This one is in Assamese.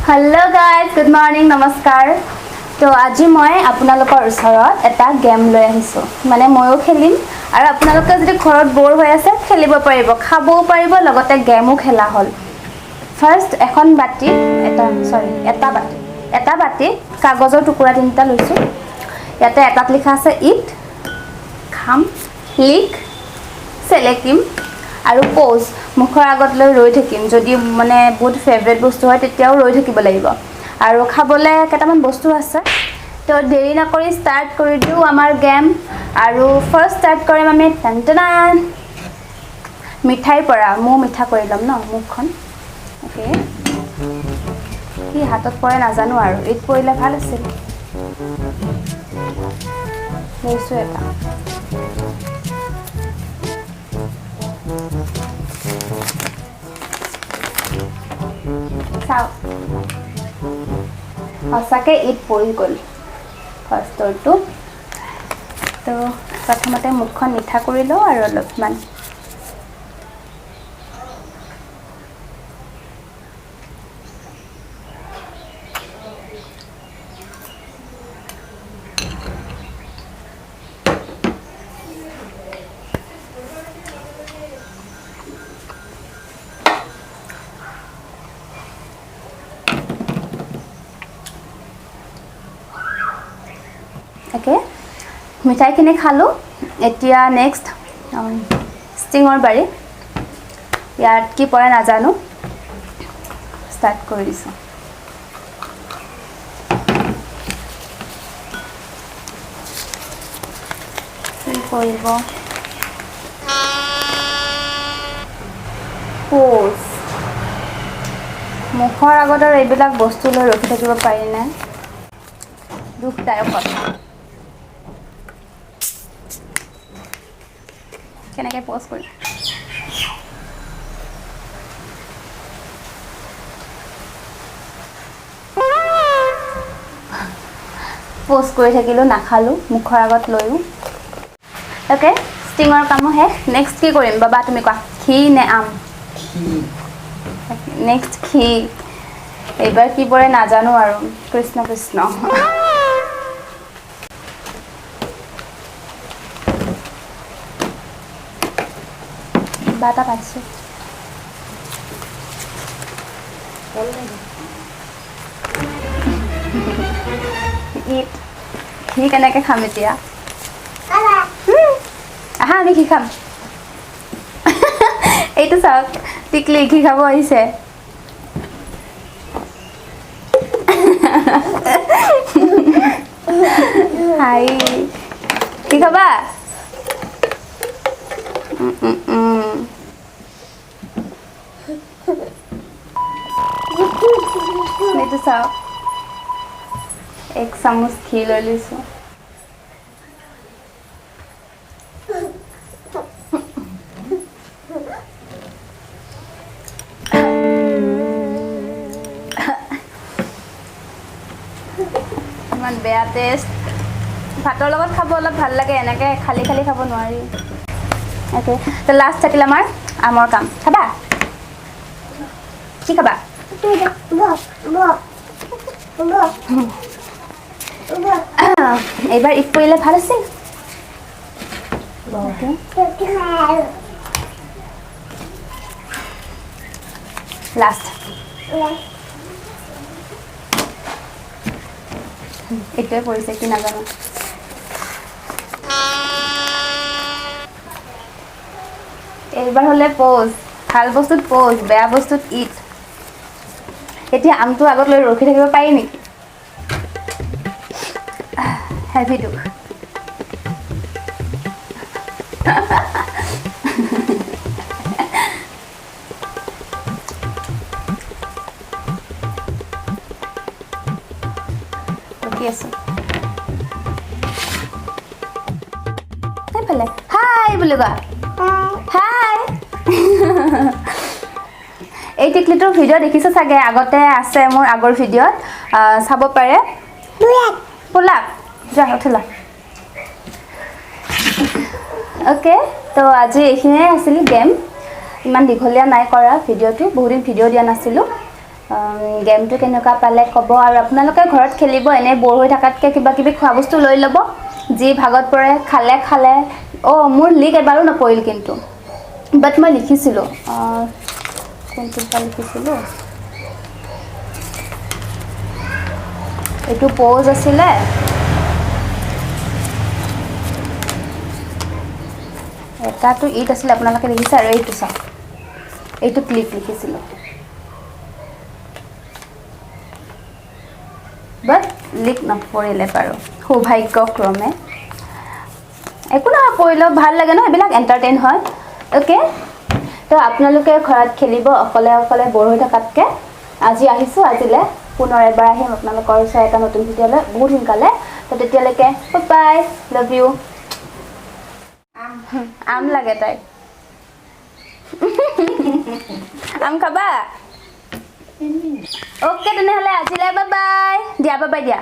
হেল্ল' গাইজ, গুড মৰ্ণিং, নমস্কাৰ। তো আজি মই আপোনালোকৰ ওচৰত এটা গেম লৈ আহিছোঁ। মানে ময়ো খেলিম আৰু আপোনালোকে যদি ঘৰত ব'ৰ হৈ আছে, খেলিব পাৰিব, খাবও পাৰিব, লগতে গেমো খেলা হ'ল। ফাৰ্ষ্ট এখন বাতিত এটা, চৰি, এটা বাতিত কাগজৰ টুকুৰা তিনিটা লৈছোঁ। ইয়াতে এটাত লিখা আছে it, খাম, লিক, চেলেকিম আৰু প'জ, মুখৰ আগত লৈ ৰৈ থাকিম। যদি মানে বহুত ফেভৰেট বস্তু হয়, তেতিয়াও ৰৈ থাকিব লাগিব। আৰু খাবলৈ কেইটামান বস্তু আছে। তো দেৰি নকৰি ষ্টাৰ্ট কৰি দিওঁ আমাৰ গেম। আৰু ফাৰ্ষ্ট ষ্টাৰ্ট কৰিম আমি টান মিঠাইৰ পৰা। ময়ো মিঠা কৰি ল'ম ন মুখখন। অ'কে, কি হাতত পৰে নাজানো আৰু। ইট পৰিলে ভাল আছিল। লৈছোঁ এটা। চাওক, সঁচাকৈ ইট পৰি গ'ল ফাৰ্ষ্টৰটো। তো প্ৰথমতে মুখখন মিঠা কৰি লওঁ আৰু অলপমান। অ'কে, মিঠাইখিনি খালোঁ। এতিয়া নেক্সট ষ্টিঙৰ বাৰী। ইয়াত কি পৰে নাজানো। ষ্টাৰ্ট কৰি দিছোঁ। কি কৰিব? প'জ। মুখৰ আগত আৰু এইবিলাক বস্তু লৈ ৰখি থাকিব পাৰিনে? দুখদায়ক কথা। কেনেকৈ প'জ কৰিম? প'জ কৰি থাকিলোঁ, নাখালোঁ মুখৰ আগত লৈও। অ'কে, ষ্টিঙৰ কামো শেষ। নেক্সট কি কৰিম বাবা, তুমি কোৱা, ঘি নে আম? নেক্সট ঘি। এইবাৰ কি পৰে নাজানো আৰু। কৃষ্ণ কৃষ্ণ। কিবা এটা পাইছোঁ। ইট। ঘি কেনেকৈ খাম এতিয়া? আহা, আমি ঘি খাম। এইটো চাওক, টিকলি ঘি খাব আহিছে। হাই, কি খাবা? উম, উম, উম। এইটো চাওক, এক চামুচ ঘি লৈ লৈছোঁ। ইমান বেয়া টেষ্ট। ভাতৰ লগত খাব অলপ ভাল লাগে, এনেকৈ খালী খালী খাব নোৱাৰি। অ'কে, তো লাষ্ট থাকিল আমাৰ আমৰ কাম। খাবা? কি খাবা? এইবাৰ it পৰিলে ভাল আছিল। লাষ্ট এইটোৱে পৰিছে, কি নাজানো। এইবাৰ হ'লে প'জ। ভাল বস্তুত প'জ, বেয়া বস্তুত it. এতিয়া আমটো আগত লৈ ৰখি থাকিব পাৰি নেকি? হেভি দুখ। ৰখি আছো সেইফালে। হাই বুলি কোৱা, হাই। এই টিকলিটোৰ ভিডিঅ' দেখিছে চাগে, আগতে আছে মোৰ আগৰ ভিডিঅ'ত, চাব পাৰে। পোলাক যোৱা, উঠিলা। অ'কে, তো আজি এইখিনিয়ে আছিল গেম। ইমান দীঘলীয়া নাই কৰা ভিডিঅ'টো, বহুদিন ভিডিঅ' দিয়া নাছিলোঁ। গেমটো কেনেকুৱা পালে ক'ব আৰু আপোনালোকে ঘৰত খেলিব, এনেই ব'ৰ হৈ থকাতকৈ কিবা কিবি খোৱা বস্তু লৈ ল'ব, যি ভাগত পৰে খালে খালে। অঁ, মোৰ লিক এবাৰো নপৰিল কিন্তু, বাট মই লিখিছিলোঁ। কোনটো বা লিখিছিলোঁ, এইটো প'জ আছিলে, এটাটো ইট আছিলে, আপোনালোকে দেখিছে, আৰু এইটো চাওক, এইটো ক্লিক লিখিছিলোঁ, বাট লিক নপৰিলে বাৰু সৌভাগ্যক্ৰমে। একো নহয়, পৰিলেও ভাল লাগে ন, এইবিলাক এণ্টাৰটেইন হয়। অ'কে, তো আপোনালোকে ঘৰত খেলিব অকলে অকলে ব'ৰ হৈ থকাতকৈ। আজি আহিছোঁ, আজিলৈ পুনৰ এবাৰ আহিম আপোনালোকৰ ওচৰত এটা নতুন ভিডিঅ' লৈ বহুত সোনকালে। তো তেতিয়ালৈকে বাই, লাভ you. আম লাগে তাইক, আম খাবা? অ'কে, তেনেহ'লে আজিলৈ বাই বাই দিয়া, বাই বাই দিয়া।